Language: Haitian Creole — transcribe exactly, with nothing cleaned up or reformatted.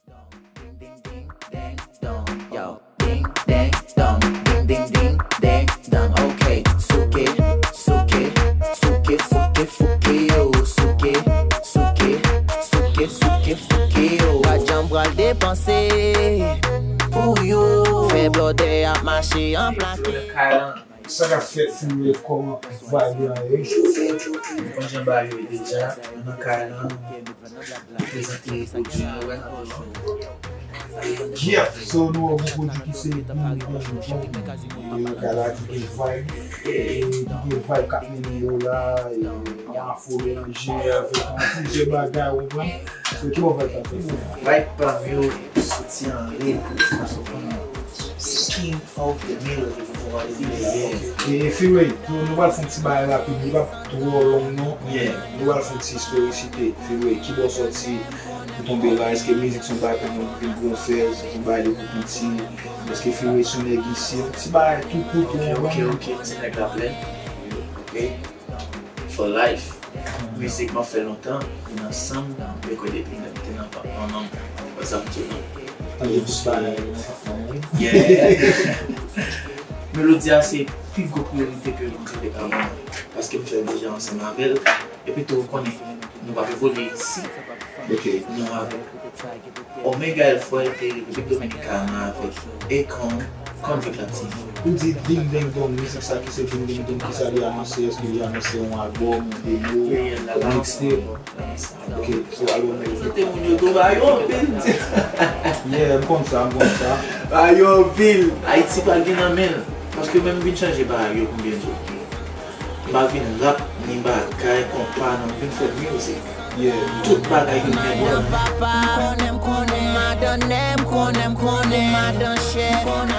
Ding, ding, ding, ding, dong. Yo, ding, ding, dong. Ding, ding, ding, ding, dong. Ok, souke, souke, souke, fouke, fouke yo. Souke, souke, souke, souke, fouke yo. Gad jan m pral depanse pou yo. Fè blòdè ap mache an plake. Sa k ap fèt, Freeway, kòman vibe la ye? Nou konn jan bagay yo ye deja, nou nan kay la, nou prezante pwodui nou, wè, n ap jwe. Yep, so nou wè yon pwodui ki se Bing Bang Bong. E kay la ki gen vibe, e ki gen vibe k ap mennen yo la, e yon afro melanje avèk yon plizyè bagay, ou konprann? So, ki bò vibe sa fè? Vibe pa m yo soti anlè, paske w konn King of the Mill, yeah. E Freeway, nou, nou pral fè yon ti bagay rapid, li p ap twò long non. Yeah. Nou pral fè yon ti istorikite. Freeway, ki bò w sòti pou tonbe la? Èske mizik se yon bagay pou moun vin gwo fè, se yon bagay de pou piti? Èske Freeway se yon nèg isi? Yon ti bagay tou kout, ok, ok, ok, m se nèg Laplèn. Ok. For life. Mizik m ap fè lontan, vin ansanm, m kwè depi lè m te nan papa manman m. Wè sa m di w non. Tande tout bagay nan papa manman. Yeah. Melodi a se pi gwo priyorite ke m tande pa mwen. Paske m fè l deja ansanm avè l. Epi tou, ou konnen, nou p ap evolye si nou avè l. Omega El Fuerte, Repiblik Dominikana avèk Akon, Konvik Latin. Ou di Ding Deng Dong, mizik sa ki se Ding Deng Dong, kisa li anonse? Èske li anonse yon albòm, yon demo, yon mixtape? Ok, so albòm nan. Kote moun yo tou ba yo anpil. Yeah, m konn sa, m konn sa. Ba yo anpil. Ayiti pral gen nan men l. Paske menm vin chanje ba yo konbyen jou. M pa vin rap, ni bagay, konpa, non, m vin fè mizik. Yeah. Tout bagay yo gen. Madan papa, m konnen, m konnen. Madan nè, m konnen, m konnen. Madan chèf, m